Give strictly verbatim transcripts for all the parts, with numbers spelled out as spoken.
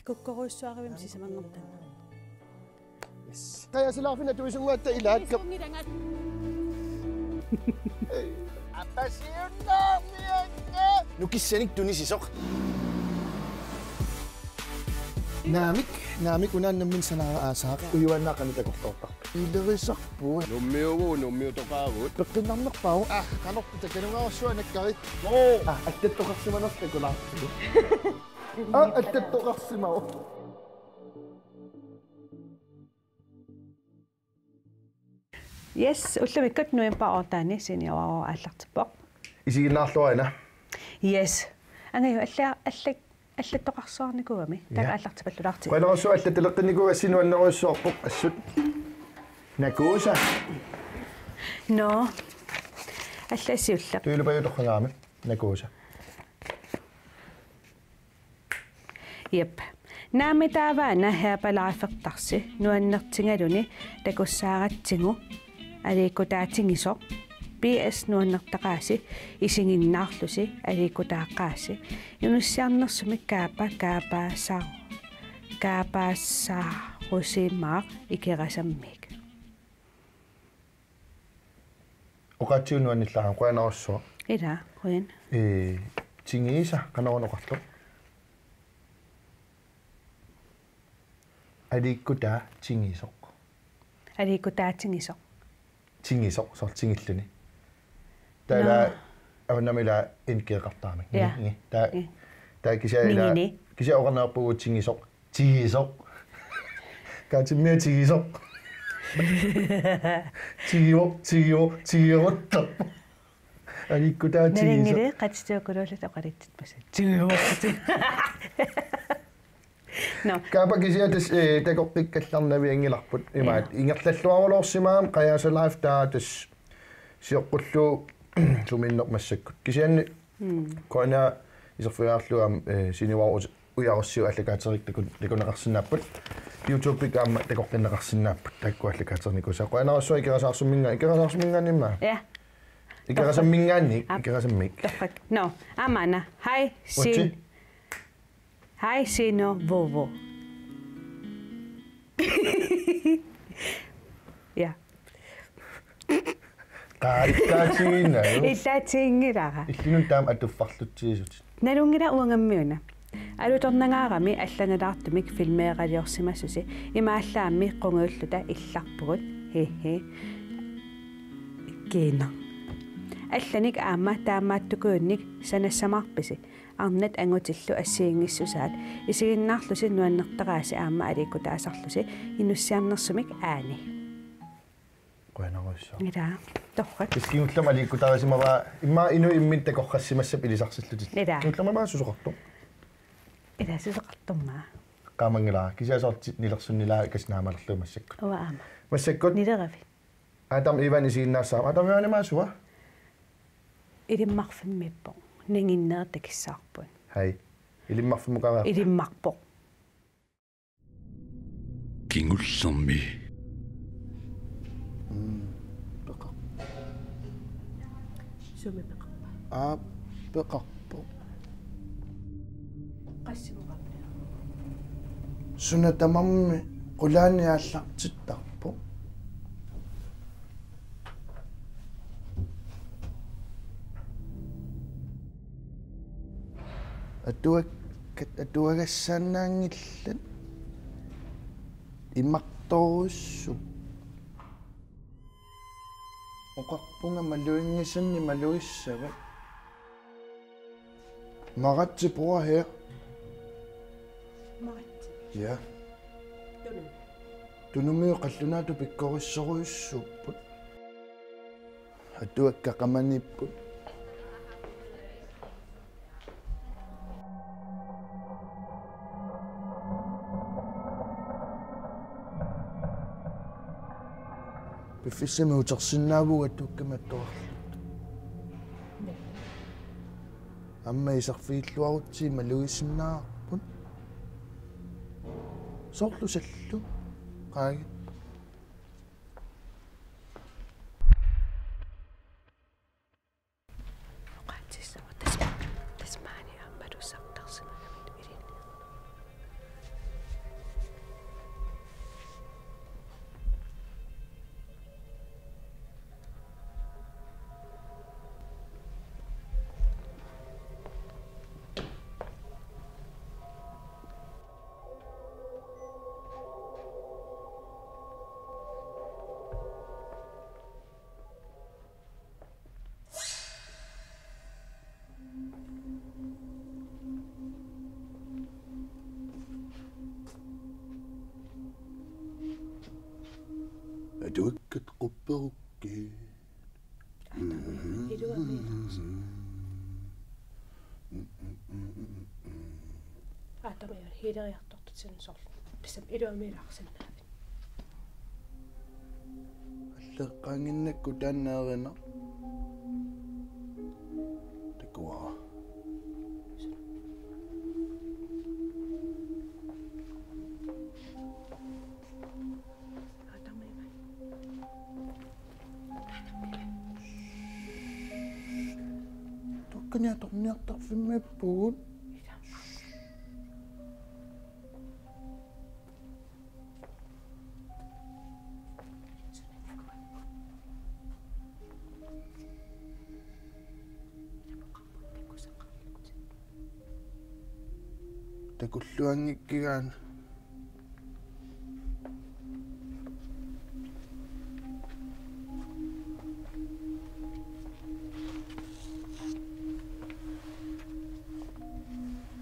Kukkorujussuarivimmi sisamanngortanna. Yes. Qajasalaarfinni atuisunnguatta ilaat. Isunngilangat. Appasiunnaarnianngilaq. Nukissanik tunisisoq. Naamik, naamik unaannammin sanaara aasaaq. Ujuaannaaq qanoq takorloortarpa. Ilerisarput. Nummiugu, nummiutoqaagut. Peqqinnarnerpaavoq. Ah, qanortut takanungaarsuaq nakkari. Oo. Ah, attattoqarsimanersoq takulaartigu. Ah, attattoqarsimavoq. Yes, ullumikkut novembarip otteani Seniorerooq aallartippoq. Isiginnaarluarina. Yes. Angaju alla alla allattoqarsuarnikuugami. Ja. Taava aallartipallalaartigu. Qujanarsuaq allattoqarnikuugassi nuannerujussuarpoq assut. Nakuusa. Nå. Alla siulleq. Tuilupajutoqqagaami. Nakuusa. Jep. Naamik taava naheapalaaffertarsi nuannertigaluni takussaaratsigu aliikkutaatigisoq. P S nuannertaqaasi isiginnaarlusi aliikkutaaqqaasi. Inussiarnersumik kaapa kaapaasar kaapaasarusimaaq Ikerasammik. Oqaatsigut nuannillaaq qujanarsuaq. Ila, qujan. Ee, tigiisa qanoruna oqartoq. Aliikkutaa tigisoq. Aliikkutaatigisoq. Tigisoq, soorlu tigilluni. Taava Nå. Ila, avannami ila inkeeqartaramik. Ja. Ngi, ngi. Taava, ja. Taava kisianni ila, ningini. Kisianni oqarneqarpugut tigisoq. Tigisoq. Kaatimmia tigisoq. Tigivoq, tigivoq, tigeruttoq. Aliikkutaa tigisoq. Nalinngili qatituukuluulluta oqaluttut pasa. Tigivoq. Nå. Kaapa kisianni tassa, eh, takoqqikkallarnavianngilarput. Imaat, ja. Ingerlalluarulorsimagami Qajasa Live taava tassa sioqqullugu sumiinneq massakkut. Kisianni Mm. K N A iserfigaarlugu aamma, eh, Seniorerooq ujarussiuk aallakaatitarik takun-, takuneqarsinnaapput. YouTube-ikkut aamma takoqqinneqarsinnaapput. Taakku aallakaatiternikuusaat. Qujanarsuaq Ikerasaarsuminnga-, Ikerasaarsuminngaanniit aamma? Ja. Ikerasamminngaanniit, Aap. Ikerasammik. Torrak. Nå, aamma una. Hej, Sin. Utsi. Hej, Sino, Vovo. Ja. Qaalittaatigiinnagu. Illaatiginngilara. Illinut taama atuffarlutsiisutit. Nalunngilaq uangammiuna. Alutornangaarami allannalaartumik filmeeraliorsimasusi imaallaammi qungujulluta illarpugut. Hihi. Kiina. Allanik aamma taamaattukuunnik sanassamaarpisi. Arnat angutillu assigiinngissusaat isiginnaarlusi nuannertaraasi aamma aliikkutaasarlusi inussiarnersumik aani. Qujanarsuaq. Ila, torrak. Kisianni kingullermik aliikkutaarisimavaa immaqa inuit imminnut takorrassimassappat ilisarsillutillu. Ila. Kingullermik aamma susoqartoq. Ila susoqartormaa. Qaamanngilara. Kisianni soorlu nilersunnilaat kas naamalerlugu massakkut. Uanga aamma. Massakkut. Nileravit. Adam Ivan isiginnaassaaq. Adam Ivan imaasua? Ilimmarfimmiippoq. Nanginneq takissaarput. Hej. Ilimmarfimmukariarta. Ilimmarpoq. Kingullermi. Mm, peqar-. Sumi peqarpa? Aap, peqarpoq. Qassimukarpia? Suna tamarmi qulaani aallartittarpoq. Atuak-, atuagassaannaanngillat imartorujussuupput. Oqarpunga maluginngisannik malugissavat. Maratsi, bor her. Maratsi. Ja. Tunumi. Tunumiut qallunaatut pikkorissorujussuupput. Atuakkat qamaniipput. Piffissami utersinnaavugut atuakkamik attuarluta. Aamma iserfigilluarutsigit malugisinnaavarput. Soorlu sallu. Qaagit. Oqaatsissava Tas-, Tasmania aammalu sartarsimagamik ilinni. Atuakkat qupperukkiit. Iluamiilaarsi. Aatami hiileriartortutsinni soorlu. Tassami iluamiilaarsinnaavit. Alleqqaannginnakku taanna erinaq. Takuara. Tokkaniatorniartarfimmiippugut. Takulluanngikkigaana.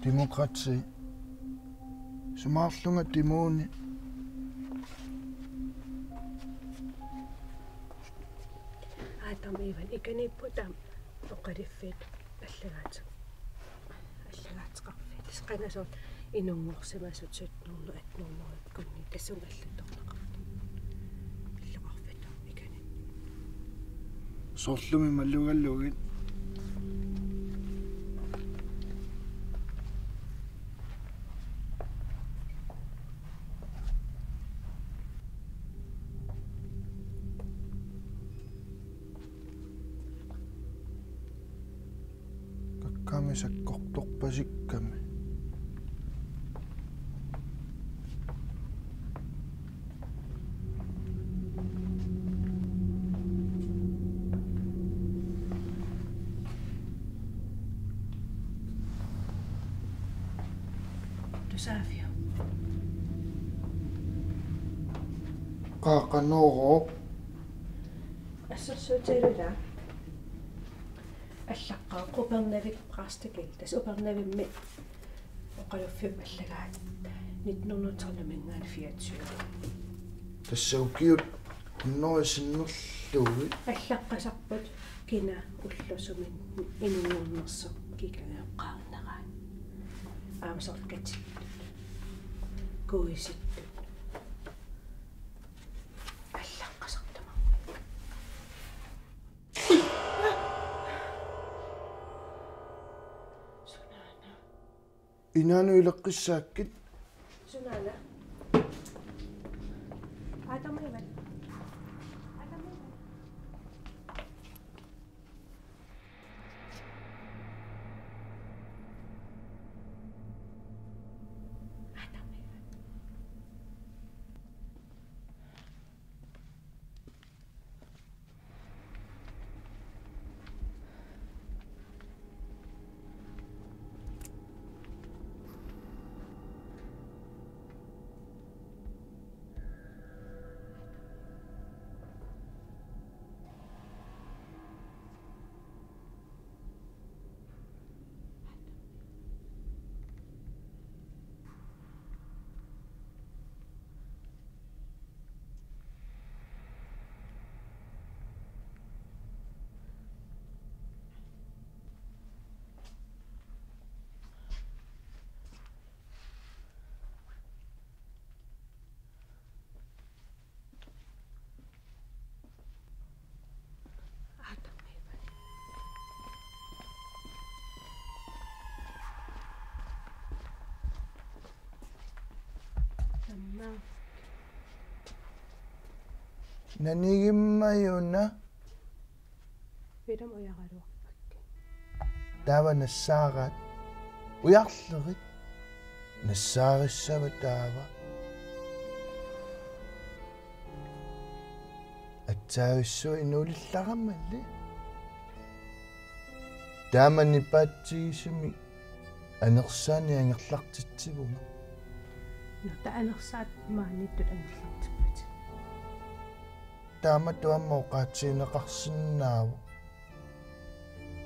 Demokrati. Sumaarlunga timuuni. Aatami ivan ikaniippugut taama oqaluffiit allagaat-, allagaateqarfiit. Tassa qanga soorlu inunngorsimasut sytten hundrede, atten hundrede-kkunni tassunga allattorneqartut. Illoqarfiit ikani. Soorlumi malugalugit. Kakkami sakkortorpasikkami. Tusaaviuk? Qaa, qanoq? Assersuutigalugu allaqqavoq Upernavik Præstekilde. Tassa Upernavimmi oqaluffiup allagaat nitten hundrede tolv-minngaanniit fireogtyve. Tassa ukiut hundrede sinnerlugit. Allaqqasarput kina ulloq sumi inunngornersoq kikangajoqqaarneraat. Aamma soorlu katittut. Kuisittut. Allaqqasartama. Sunaana. Inaanut ileqqissaakkit. Sunaana. Aatami ivan. Aatami ivan. Aatami ivan. Nanigimmajuna. Pilam ujaraluarpakkit. Taava nassaaraat. Ujarlerit. Nassaarissava taava. Atsaavissuaq inuulillarammalli. Taama nipaatsigisumik anersaani angerlartitsivunga. Nå, taava anersaat maaniittut angerlartippatit. Taamatut aamma oqaatigineqarsinnaavoq.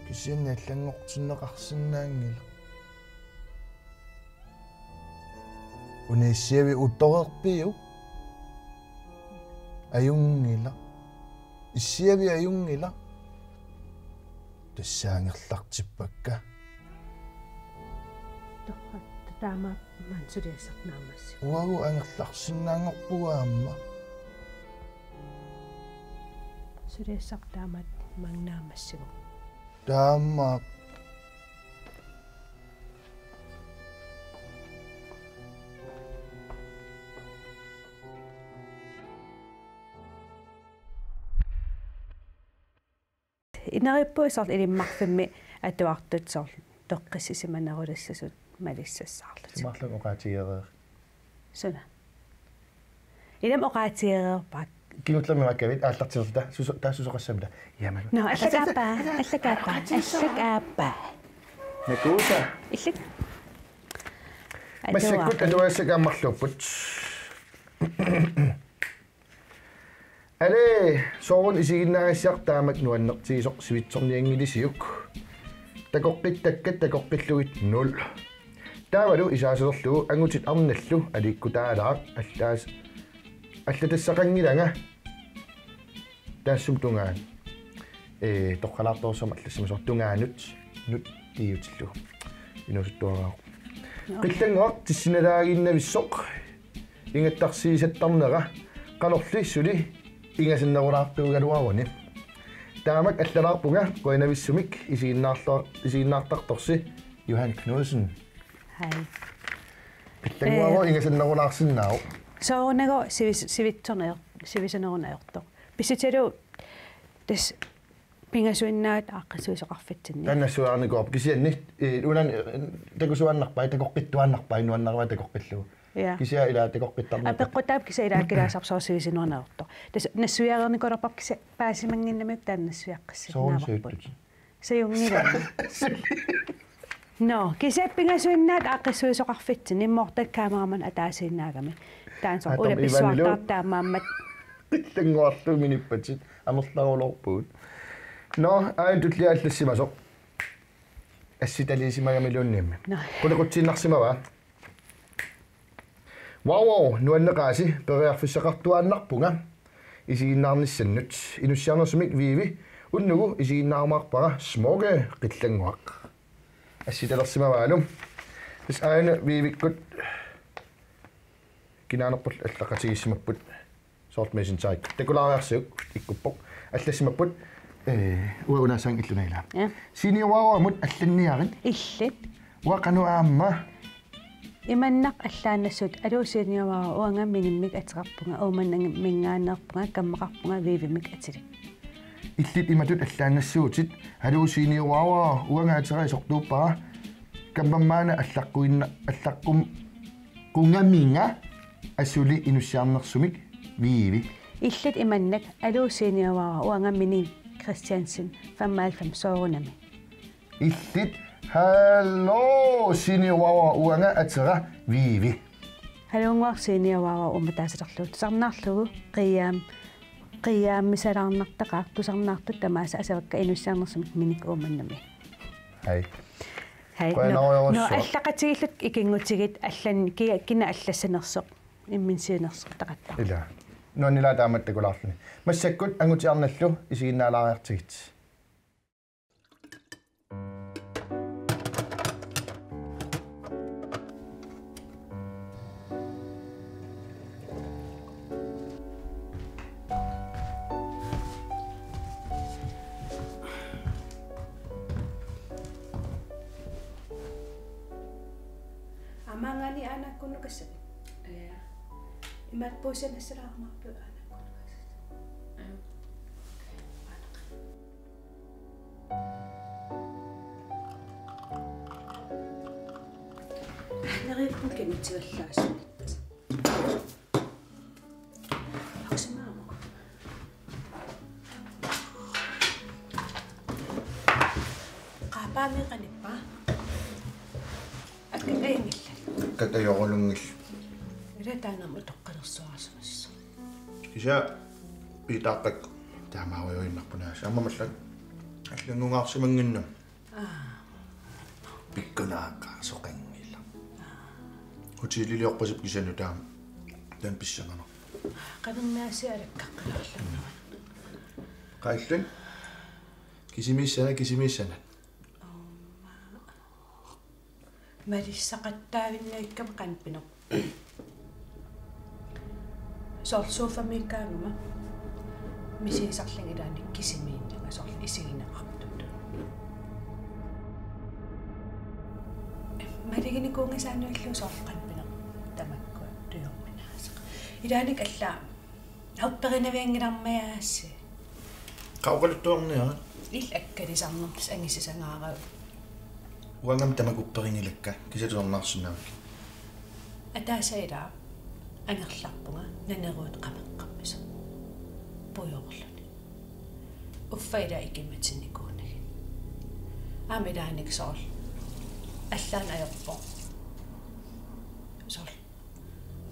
Kisianni allanngortinneqarsinnaanngilaq. Una issiavik utoreerpiuk? Ajunngilaq. Issiavik ajunngilaq. Tassa angerlartippakka. Torrak taama maani suliassaq naammassivoq. Uagut angerlarsinnaanngorpugut aamma. Suliassaq taama maani naammassivoq. Taama. Ineriuppugut soorlu Ilimmarfimmi atuartut soorlu peqqissisimanerulissuusut malissassaqarlutik. Simarlunga oqaatigereer. Suna. Ilami oqaatigereerpara. Kingullermi makkavit aallartilerluta susu-, taava susoqassamita. Iamanu. Nå, allakaappaa, allakaappaa, allakaappaa. Nakuusa. Illit. Massakkut atuagassat aamma marluupput. Alee, sooruna isiginnaagassiaq taamak nuannertigisoq sivitsornianngilisiuk. Takoqqittakkat takoqqillugit nul. Taavalu isaasalerlugu angutit arnallu aliikkutaalaaq allaas-, allatassaqanngilanga. Taassuma tungaanut. Ee, toqqalaartorsuarmik allassimasoq tungaanut nut piiutillugu. Inuusuttuaraaq. Nå. Qillannguaq tissinalaaginnavissoq ingattarsiisattarnera qanorli suli ingasannerulaartuugaluaruni. Taamak allalaarpunga qujanavissumik isiginnaarlua-, isiginnaartartorsi Johan Knudsen. Hej. Qillannguaq Eh. ingasannerulaarsinnaavoq. Soorunami sivis-, sivitsorneq-, sivisunerunajortoq. Pissutigalugu tassa pingasuinnaat aaqqissuisoqarfitsinni. Taanna nassuiarnikuuarput kisianni, eh, unan, eh, takusuaannarpai, takoqqittuaannarpai, nuannarivaa takoqqillugu. Ja. Kisianni ilaa takoqqittarnata. Apeqqutaavoq kisianni ilaa kilaasarsoor sivisunerunajortoq. Tassa nassuiareernikuulerparput kisianni paasimannginnamiuk taanna nassuiaqqissinnaavara. Soorunami siuttut. Sajunngilaq. Nå, kisianni pingasuinnaat aaqqissuisoqarfitsinni immoortat kaameramanni ataasiinnaagami. Taanna soorlu Adam Ulla Ivanillu. Pissuartaartoq taamaammat. Qillannguarlu minippatit amerlaruloorpugut. Nå, aajuna tullia allassimasoq. Assitaliisimagamiluunniimmi. Nå. Qulequtsiinnarsimavaa. Wow, wow, nuanneqaasi, periarfissaqartuaannarpunga isiginnaarnissannut. Inussiarnersumik Vivi unnugu isiginnaarumaarpara Smukke Qillannguaq. Assitalersimavaalu. Tassa aajuna Vivikkut kinaanerput allaqatigiissimapput. Soorlu Messengerikkut. Takulaariarsiuk ikkuppoq. Allassimapput, eh, uanga unaassaanga illuna ilaa. Ja. Senior Wow-amut allanniarit. Illit. Uanga qanoq aamma. Imannak allaannassuutit: Aluu Senior Wow, uanga Minimmik ateqarpunga, Uummannaminngaanneerpunga, kammaqarpunga, Vivimik atilik. Illit imatut allaannassuutit: Aluu Senior Wow, uanga atera isortuuppara, kammammaana allaqquinna-, allaqqum-, qungaminga asuli inussiarnersumik Vivi. Illit imannak: Aluu Senior Wow, uanga Mini Christiansen, femoghalvfems, soorunami. Illit: Aluu Senior Wow, uanga atera Vivi. Aluunnguaq Senior Wow, uummataasalerlugu tusarnaarlugu, qiiaam-, qiiaamisalaarnartaqaaq, tusarnaartut tamaasa asavakka inussiarnersumik Minik Uummannami. Hej. Hej. Qujanarujussuaq. Nå, nå, allaqatigiilluta ikinngutigit allan kia-, kina allassanersoq, imminut siunersortaqattaarpoq. Ilaa. Nuannilaat taamatut takulaarluni. Massakkut angutit arnallu isiginnaalaariartigit. Amaangaanniit aanakkunnukassavit? Ja. Imaappoq puussiaq nassalaarmaarput aanakkunnukassasut? Ja. Aanaq. Neriuppunga kimitsivallaassuunissaq. Aksimaamuk. Qaappaami qanippa. Akkat ajunngillat. Akkat ajorulunngillat. Ila taanna aamma utoqqalersuararsuunissaa. Kisianni piitaaqqakka taamaarujuinnarput aasiit. Aamma mallat allanngungaarsimannginnami. Aa. Pikkunaaqqaasoqanngilaq. Aa. Hoteliliorpasippoq kisianni taama. Taanna pissanganaq. Qaninniaasialakkaqqaarlunga. Qaillun. Kisimiissanaq, kisimiissanaq. Malissaqattaavinnavikkama qanpinoq. Soorlu sofamiikkaangama misigisarlunga ilaanni kisimiinnanga soorlu isigineqartutut. Maliginikuunngisaannavillugu soorlu qanpinoq tamakkua tujorminaasoq. Ilaanni alla Upperinngilarmiaassi. Qauqaluttuarniara. Illit akkaluarnermut angisisangaaravit. Uangami tamakku upperinngilakka, kisianni tusarnaarsinnaavakka. Ataaseq ila angerlarpunga naneruut qameqqammisoq. Pujoorluni. Uffa ila ikimatinnikuunagit. Aamma ilaanni soorlu. Allaat ajorpoq. Soorlu.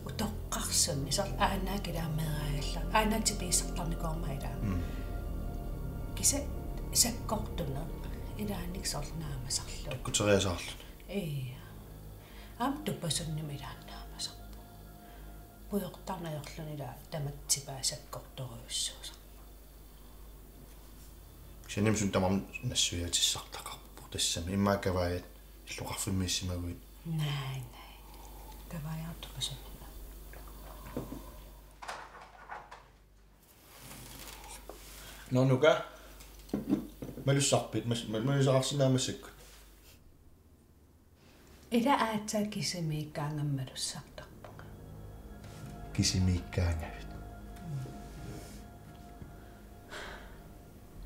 Utoqqarsunni, soorlu aanaak ilaa meeraagallarluni. Aanaak tipigisartarnikuugama ilaa. Mm. Kisianni sakkortuneq ilaanni soorlu naamasarlugu. Takkuteriasaarluni. Ija. Aamma tupasunnimi ilaa naamasarpoq. Pujortarneq ajorluni ilaa tamatta tipaa sakkortorujussuusarpoq. Kisianni suna tamarmi nassuiaatissartaqarpoq tassami. Immaqa kavaajat illoqarfimmiissimaguit. Naa, naa. Kavaajartupasunna. Nå, Nuka. Malussarpit? Mas-, ma-, malussaqarsinnaammassuk. Ila aatsaat kisimiikkaangama malussartarpunga. Kisimiikkaangavit.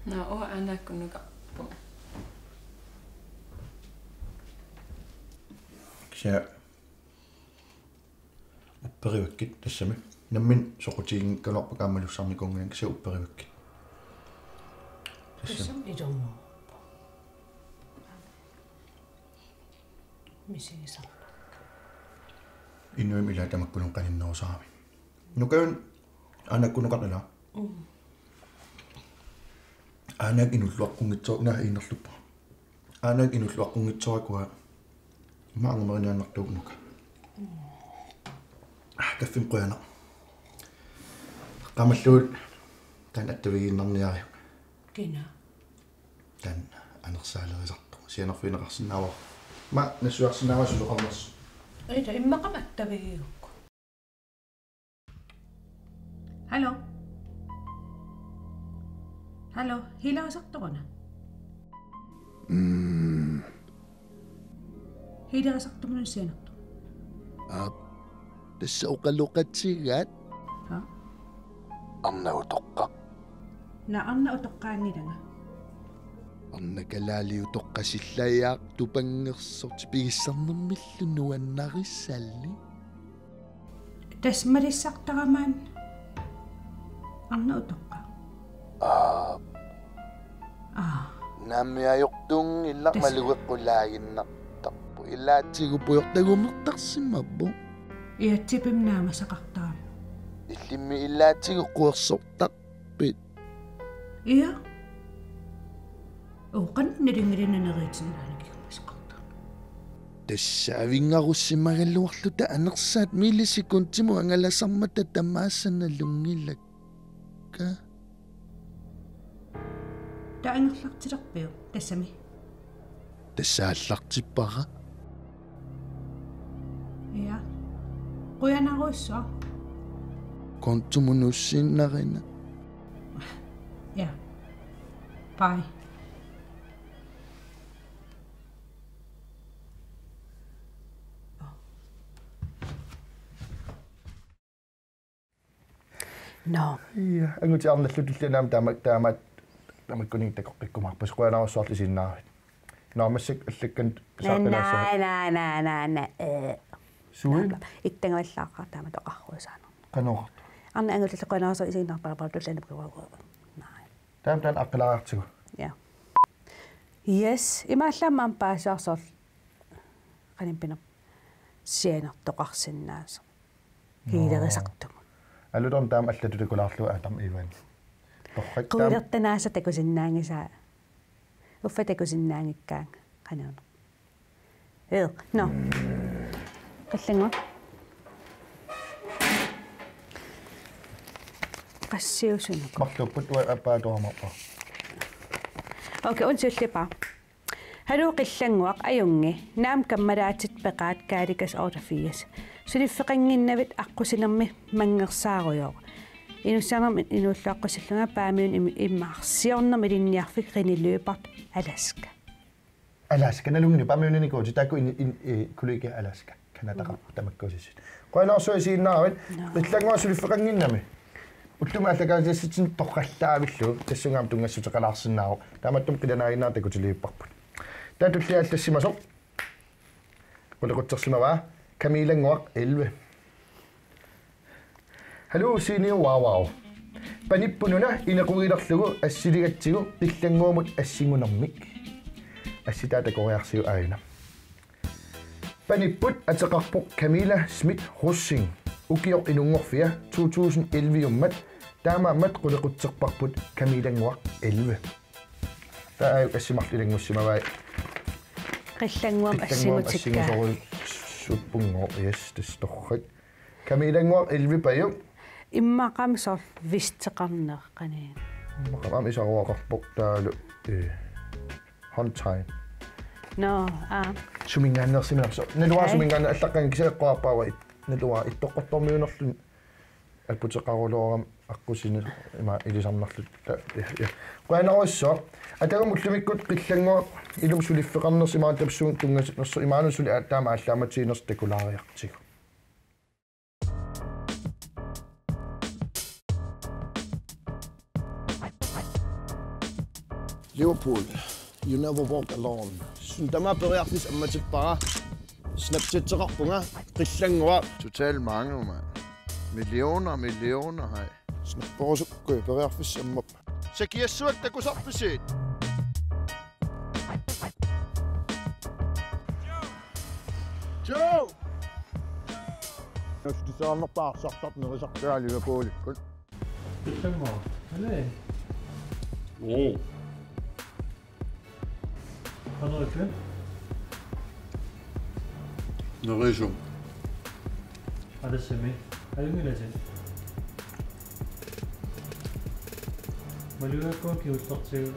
Naa, uanga aanaakkunukarpunga. Kisianni upperivakkit tassami. Nammineq soqutiginngikkaluarpakka aamma malussarnikuunngilanga, kisianni upperivakkit. Tassami. Tassami ilumut. Misigisarpakka. Inuimmi ilaa tamakkununnga qaninnerusarami. Nukajuit aanaakkunukarpit ilaa? Mm. Aanaak inulluaqqunngitsoorpara, naa inerluppa. Aanaak inulluaqqunngitsoorpara, immaqa angumerineqartarpunga Nuka. Mm. Ah, kaffimik qujanaq. Qamalluit taanna attavigiinnarniaruk. Kina? Taanna anersaalerisartoq. Sianerfigineqarsinnaavoq. Aamma nassuiarsinnaavara susoqarnersoq. Ila immaqami attavigiuk. Hallo? Hallo, hiilarisartoruna? Mm. Hiilarisartoruna sianertoq. Aap, tassa oqaloqatigaat. Ha? Arnaq utoqqaq. Naa, arnaq utoqqaanngilanga. Arnaq kalaaliutoqqasillajaaq, tupangersoq, tipigissarnermillu nuannarisalik. Tassa malissartarama arnaq utoqqaq. Aa. Aa. Naammi ajortuunngilaq. Tassa malugeqqulaaginnartarpoq. Ilaatigut pujortagumertarsimavoq. Ija, tipimik naamasaqartarami. Illimmi ilaatigut quersortarpit? Ija. Uqan nilingilinnaneriitsinnaaniki masaqarta. Tassa avinngarussimagaluarluta anersaat millisekundimut angalasarmata tamaasa nalunngilakka. Taava angerlartilerpiuk tassami? Tassa aallartippara. Ija. Qujanarsuaq. Kontomut nuussiinnarina. Ja. Bye. Nå. Ja, angutit arnallutillu aamma taama-, taama-, tamakkuninnga takoqqikkumaarpasi, qujanarsuaq isiginnaaravit. Nå, massakkut allakkanik saaqqilaassavat. Naa, naa, naa, naa, naa, eh. Suin? Ittangavallaaqaaq taamatut oqarusaanermut. Qanoq oqartoq? Arnaq angutit qujanarsuaq isiginnaarpara tulliani pikuagu. Naa. Taama taanna aqqilaareertigu. Ja. Yes, imaallaat aamma paasivarsi soorlu qanimpineq sianertoqarsinnaasoq. Nå. Hiilerisartumut. Alutornaq taama allatut takulaarlugu Adam Ivan. Torrak taama. Quilertanaasa takusinnaanngisaa. Uffa takusinnaanngikkaangat qanoq. Ee, nå. Qallannguaq. Qassiusunut. Marluupput, uanga aappaa atoramarpara. Okay, unsullipaa. Haluu Qillannguaq, ajunngilaq. Naamik, kammalaatit peqaat Kaalikas otteogfirs. Suliffeqannginnavit, aqqusinermi manngersaarujoq. Inussaanermi inuulluaqqusillunga Paamiunut im-, immaqa siornermi ilinniarfik René Lyberth, Alaska. Alaska, nalunngilarput Paamiunit nikuutit, taakku in-, in-, eh, kollegiat Alaska. Canadaqarput tamakkuussisut. Qujanarsuaq isiginnaaravit. Naa. Qillannguaq, suliffeqannginnami. Ullumi aallakaatitassitsinnut torrallaavillugu tassunga aamma tunngassuteqalaarsinnaavoq. Taamaattumik qilanaaginnaq takutiliupparput. Taava tullia allassimasoq qulequtsersimavaa Camillannguaq elleve. Haluu Siiniu, wow, wow. Panipput una inequgilerlugu assiligatsigu Qillannguamut assingunermik. Assitaa takoriarsiuk aajuna. Panipput ateqarpoq Camilla Schmidt Rosing. Ukioq inunngorfia to tusind elleve-ummat, taamaammat qulequtserparput Camillannguaq elleve. Taava aajuku assi marluk ilanngussimavai. Qillannguamut, Qillannguamut assingutikkaa. Assingusorujussuupput, yes, tassa torrak. Camillannguaq elleve, pajup. Immaqami soorlu vesteqarneq qanoq. Immaqami aamma isaruaqarpoq taavalu, eh, håndtegn. Nå, aa. Suminngaanneersimanersoq. Naluara. Ai. Suminngaanneersoq, allaqqaanga kisianni eqqoraarpara it-, naluara ittoqqortormiunerluni apputeqaruloorami aqqusineq ima ilisarnarluta. Ja, ja. Qujanarsuaq. Atagum ullumikkut Qillannguaq ilumut suliffeqarnersoq imaattoq tassunga tunnganersoq imaanut suli aatsaat aamma aallaammatiginersoq takulaariartigu. Liverpool, you never walk alone. Suna tamaat periarfissaq ammatippara. Snapchatseqarpunga Qillannguaq. Totalt mange, mand. Millioner, millioner, hej. Snapperusukkui periarfissaq ammappoq. Sakiassuaq takusarpisi? Joe! Nassutissaarnerpaaq arsartartoq nerisartagaa Liverpoolikkut. Qillannguaq. Aluu. Oo. Qanoq ippa? Nerisum. Aa, tassami. Ajunngilatit. Malugaakku kingullertigut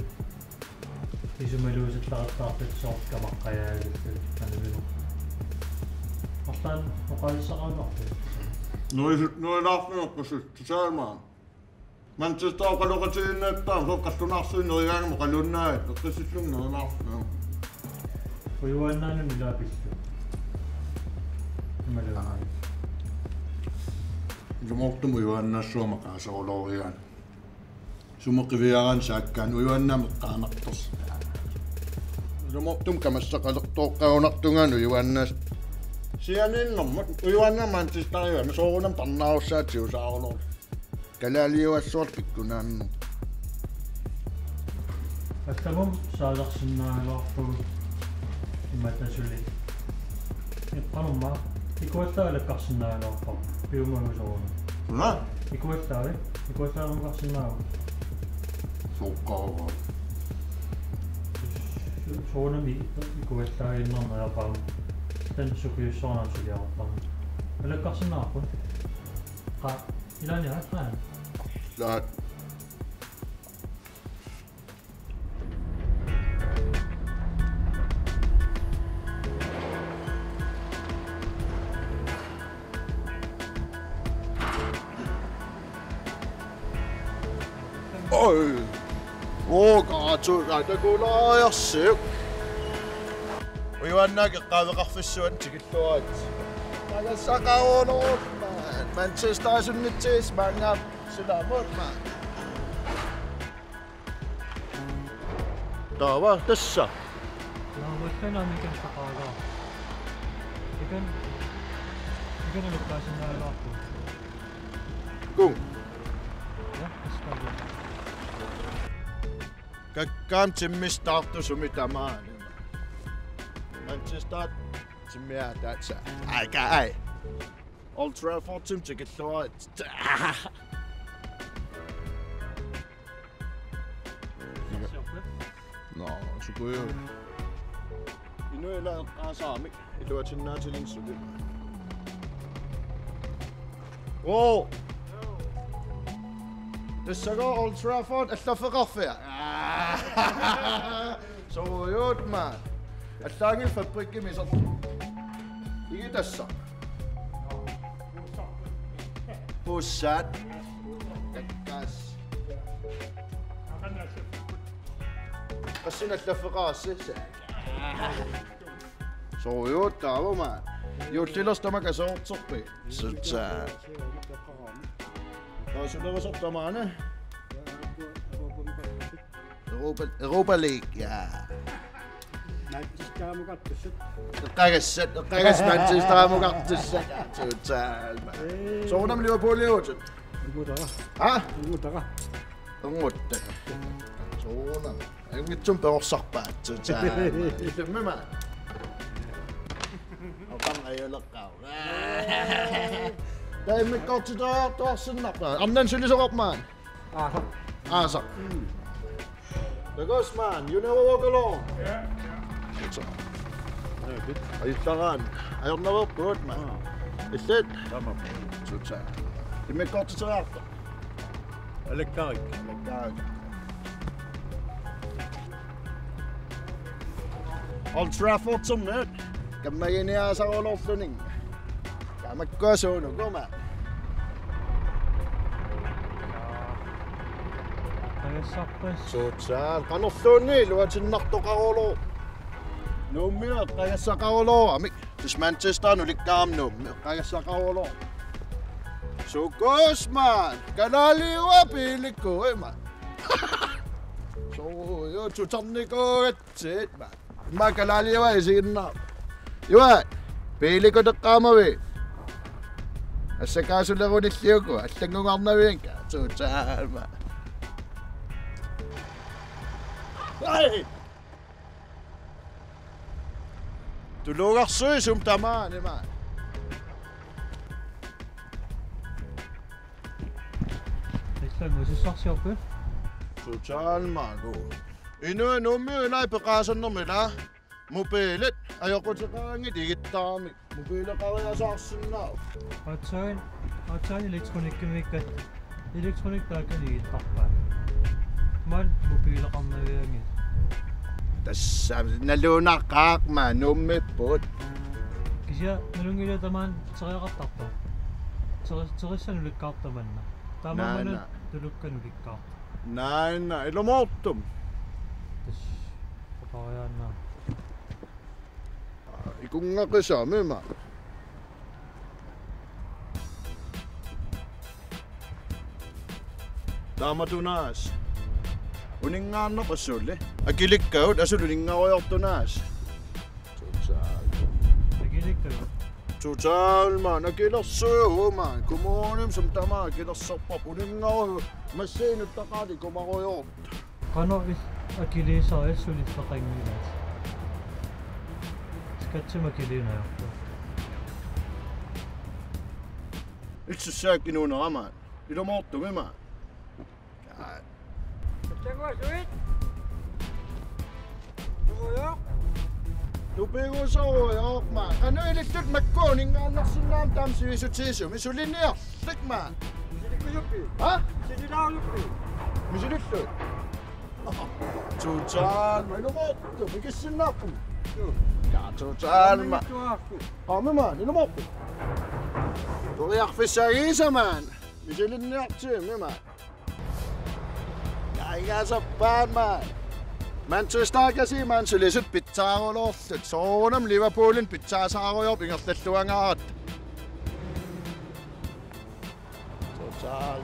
isumaluusillaqqaartut soorlu kamaqqajaavillutik qanoq inuuneq. Arlaannik oqalussaqarunarpit? Nerisu-, nerilaarlugu eqqissut totalt mange. Manchester oqaloqatigiinnattaaq soorlu qallunaarsuit nerigaangamik oqaluunnaavit eqqissillunga nerilaarlugu. Ujuaannaanut ilaat pillugu. Imaluunniit. Ilumoortumik ujuaannaassuaq maqaaseruloriaanni. Sumut qiviaraanni saakkaanni ujuaannaamik eqqaanartorsi. Ilumoortumik kamassaqalertooqqagunartungaani ujuaannaas-. Sianiinnermut ujuaannaat Manchesteriuaat soorunami parnaarussaat tigusaaruloorluni. Kalaaliuassuarlu pikkunaannut. Allamut saalersinnaagaluarpugut imatut suli. Eqqanumma ikuallaavik alakkarsinnaagaluarparput piumagusoq una. Una? Ikuallaavik, ikuallaavik alakkarsinnaavugut. Soorunami ikuallaaginnarneq ajorpara. Taanna sukiussuarnut suliarpara. Alakkarsinnaavarput. Qa-, ilaanni aatsaat. Laat. Oj. Oo, kaatsu, takulaariarsiuk. Ujuaannaat eqqaaveqarfissuanut tikilluarit. Maqassaqaruunerup, Manchester sunnitsigissi maanngaanniit. Silaamut, maa. Taava tassa. Naammattaami ikan saqaagaa. Ikan, ikan alakkarsinnaagaluarpugut. Kung. Ja, tassa. Kakkaak timmi startut sumi tamaani. Manchester timmiaataasa. Ai, ka-, ai. Old Trafford timmi tikilluarit. Nå, sukuju. Inuit ilaa eqqaasaramik iluatinnaatilinnut suli. Oo! Tassa Old Trafford allaffeqarfia. Sorujuit maani. Allaanngilaq fabrikkimi isertut. Igitassaq. Puussat. Takkaas. Qassinik allaffeqarassi? Sorujuit taava maani. Juullilersoq tamakku aserorterpit? Sutsaa. Taava sulerusortoq maani. Europa, Europa League, ja. Manchesterimut qattussat. Eqqagassat, eqqagassat Manchesterimut qattussat. Sutsaa. Soorunami Liverpooliutit? Inguttara. Ha? Inguttara. Inguttara. Soorunami. Angitsum perorsarpaat. Sutsaa. Ilummi maani. Oqarneq ajuleqqaarpoq. Taava immikkoortiteriartuarsinnarpa? Arnanut sulisoqarpa maani? Aasaq. Aasaq. Mm. Takuss maani, you never walk alone. Ja, ja. Ajullaraanni. Ajornaveerpugut maani. Aa. Illit? Taamaappoq. Sutsaa. Immikkoortiteriarpa? Alakkarik. Alakkarik. Old Trafford-ermiut kammaginiaasaruloorluninnga. Tamakkua suunuku maani? Qajassarpas. Sutsaa, qanorluunniit iluatinnartoqarulooq. Nuummiut eqqagassaqarulooramik. Tassa Manchester nulikkaarami Nuummi eqqagassaqarulooq. Sukuss maani, kalaaliua piilikkui maani. Sorujuit tutarnikuugatsigit maani. Immaqa kalaaliua isiginnaarput. Iva, piilikkut eqqaamavit? Assakaasulerunilli uku allanngungarnavianka. Sutsaa maani. Ai! Tulugarsuisum tamaani maani. Illangusussarsiorput. Sutsaa maani. Inuit Nuummiut ilaat peqaasannermik ilaa. Mobiilit ajoquteqaraangakkit igittaramik. Mobiileqariasaarsinnaavoq. Aatsaat, aatsaat elektronikkimiikkat, elektronik taakani igittarpaat. Maani mobiileqarnavianngilaq. Tassa nalunaaqaaq maani Nuummiipput. Kisianni nalunngilara tamaani teriaqartartoq. Teri-, terissat nulikkaartut tamanna. Taamaammat. Naana. Tulukkat nulikkaartut. Naana, ilumoortumik. Tassa, oqariaannaa. Aa, ikunnaqisami maani. Taamatut aasiit. Uninngaannarpat suli. Akilikkagut asuli uninngarujoortut aasiit. Total. Akilikkagut. Total maani, akilersuuvoq maani. Kommunimi sumi tamaat akilersorparput, uninngarujuit massiinuttaqaat ikumarujoortut. Qanoq il-, akiliisariat suliffeqanngilaat? Skattimik akiliineq ajorpoq. Illit susaak inuunera maani? Ilumoortumik maani. Aa. Takuasuit. Tupiusorujoorpoq maani. Qanoq ilillutit makku uninngaannarsinnaammat taama sivisutigisumik suliniarlik maani? Misilikkusuppi? Ha? Misililaarusuppit? Misilillugu. Total maani, ilumoortumik ikissinnaarput. Juu. Ja, total maani. Tuaakku. Aamma maani, ilumoortumik. Periarfissagisat maani. Misilinniartigit maani. Aajaaserpaat maani. Manchester City maani sulisut pitsaarulortut. Soorunami Liverpoolimi pitsaasaarujorput ingerlalluangaartut. Total.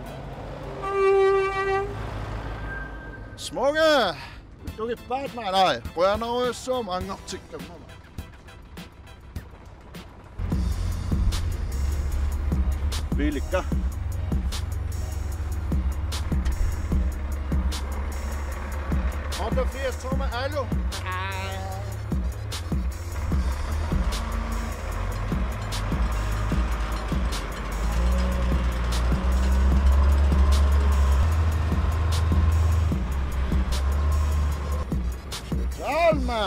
Smukke! Ullugippaat maani. Qujanarujussuaq maanngartikkamma. Biilikka. Otteogfirs tommer, allu. Alma.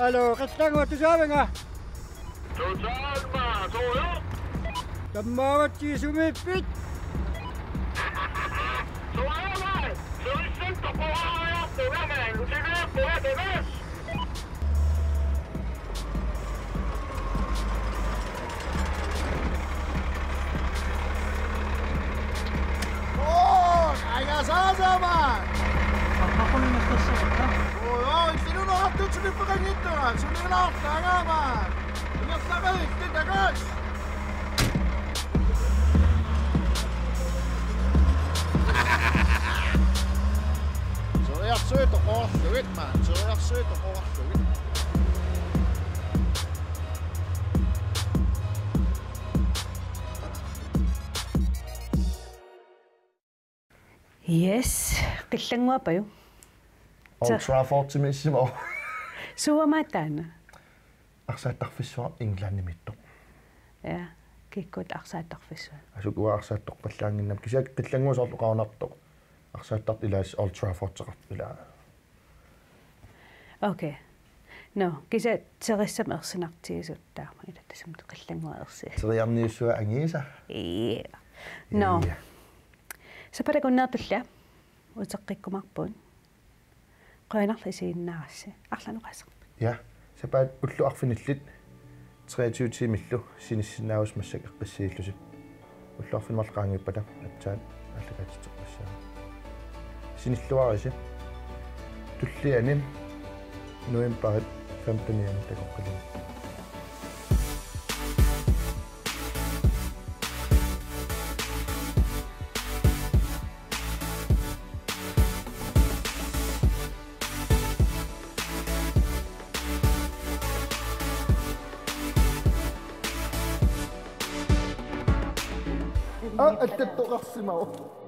Hallo, Qillannguaq, tusaavinga? Tusaavimma, soorlu? Tammaavat, sumiippit? Soorlu, soorlu, toqorariartuugami, usiveerpugut. Oo, angasaasama! Aqqaqulinnassassavakka. Oo, oo, illuunerartut suliffeqanngittunga, sulilaartaagama. Ingerlaqi, titakas. Soriarsuit toqorlugit, maan, soriarsuit toqorlugit. Yes, Qillannguapajuk. Old Traffordimiissimavoq. Suuamaat taanna? Arsaattarfissuaq Englandimiittoq. Ja, kikkut arsaattarfissuat? Asukiaq arsaattorpallaannginnami. Kisianni Qillannguaq soorlu qaanartoq. Arsaattartut ilaat Old Traffordeqartut ilaat. Okay. No, kisianni terissami ersinartigisut taama ila tassami Qillannguaq ersi. Teriarniussuaq angiisa. Ja. No. Ja. Sapaatip akunnera tullia uteqqikkumaarpugut. Qujanarlu isiginnaarassi. Arlaannik oqaaseq. Ja, sapaatip ullut arfinillit treogtyve tiimillu sinissinnaavasi massakkut eqqissiillusi. Ullut arfineq-marluk qaangiuppata aatsaat aallakaatitseqqissaaq. Sinilluarisi. Tulliani novembarip femtenianni takoqqillugu. Aa, allattoqarsimavoq.